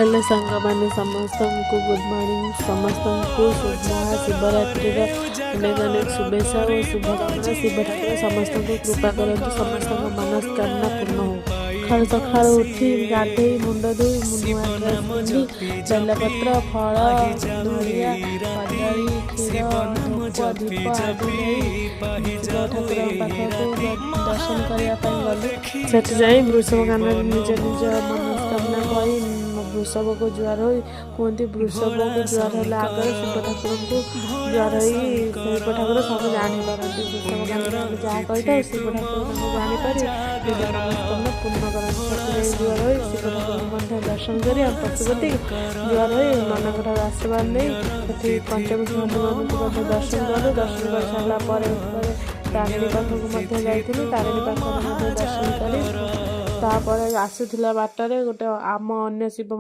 Hello ସାଙ୍ଗମାନେ, ସମସ୍ତଙ୍କୁ good morning. ସମସ୍ତଙ୍କୁ ମହାଶିବରାତ୍ରିର ଅନେକ ଅନେକ ଶୁଭେଚ୍ଛା ଓ ଶୁଭକାମନା। ଶିବ ଠାକୁର ସମସ୍ତଙ୍କୁ କୃପା କରନ୍ତୁ, ସମସ୍ତଙ୍କ ମନସ୍କାମନା ପୂର୍ଣ୍ଣ ହଉ। ସକାଳୁ ସକାଳୁ ଉଠି, ଗାଧେଇ, ମୁଣ୍ଡ ଧୋଇ, ମୁଁ ନୂଆ ଡ୍ରେସ୍ ପିନ୍ଧି, ବେଲପତ୍ର, ଫଳ, ନଡ଼ିଆ, କଦଳୀ, କ୍ଷୀର, ଧୂପ, ଦୀପ ଆଦି ନେଇ ଶିବ ଠାକୁରଙ୍କ ପାଖକୁ ଦର୍ଶନ କରିବା ପାଇଁ ଗଲୁ। ସେଠି ଯାଇ ବୃଷଭ କାନରେ ନିଜ ନିଜ ମନସ୍କାମନା କହି ବୃଷଭକୁ ଜୁହାର ହୋଇ, କୁହନ୍ତି ବୃଷଭକୁ ଜୁହାର ହେଲା ଆଗରେ ଶିବ ଠାକୁରଙ୍କୁ ଜୁହାର ହୋଇ ଶିବ ଠାକୁର ସବୁ ଜାଣିପାରନ୍ତି। ବୃଷଭ କାନରେ ଆମେ ଯାହା କହିଥାଉ, ଶିବ ଠାକୁର ତାଙ୍କୁ ଜାଣିପାରି ନିଜ ମନସ୍କାମନା ପୂର୍ଣ୍ଣ କରନ୍ତି। ସେଠି ଯାଇ ଜୁହାର ହୋଇ, ଶିବ ଠାକୁରଙ୍କୁ ମଧ୍ୟ ଦର୍ଶନ କରି, ଆଉ ପଶୁପତି ଜୁହାର ହୋଇ, ନନାଙ୍କ ଠାରୁ ଆଶୀର୍ବାଦ ନେଇ ସେଠି ପଞ୍ଚମୁଖୀ ହନୁମାନଙ୍କୁ ମଧ୍ୟ ଦର୍ଶନ କଲୁ। ଦର୍ଶନ କରିସାରିଲା ପରେ ପରେ ତାରିଣୀ ପାଖକୁ ମଧ୍ୟ ଯାଇଥିଲୁ। ତାରିଣୀ ପାଖରେ ମଧ୍ୟ ଦର୍ଶନ କରି, ତାପରେ ଆସୁଥିଲା ବାଟରେ ଗୋଟେ ଆମ ଅନ୍ୟ ଶିବ